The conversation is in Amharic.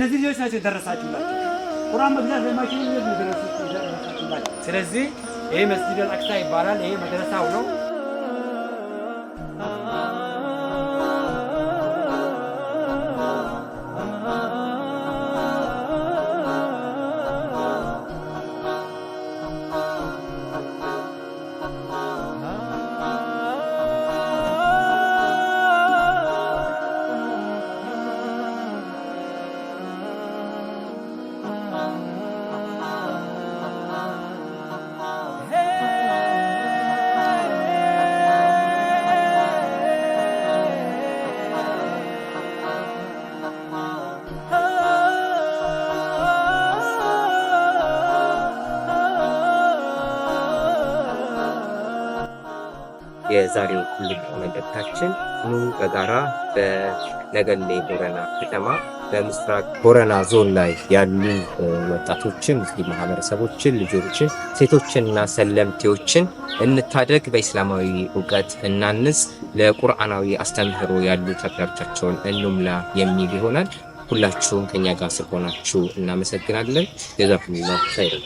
እነዚህ ልጆች ናቸው የደረሳችሁላቸው። ቁርአን መግዛት ለማይችሉ ልጆች ነው የደረሳችሁላቸው። ስለዚህ ይሄ መስጂድ አልአቅሳ ይባላል። ይሄ መድረሳው ነው። የዛሬው ትልቅ መልእክታችን ኑ በጋራ በነገሌ ቦረና ከተማ በምስራቅ ቦረና ዞን ላይ ያሉ ወጣቶችን፣ ሙስሊም ማህበረሰቦችን፣ ልጆችን፣ ሴቶችንና ሰለምቴዎችን እንታደግ፣ በኢስላማዊ እውቀት እናንጽ፣ ለቁርአናዊ አስተምህሮ ያሉ ተግዳሮቻቸውን እንሙላ የሚል ይሆናል። ሁላችሁም ከኛ ጋር ስለሆናችሁ እናመሰግናለን። ጀዛኩሙላሁ ኸይረን።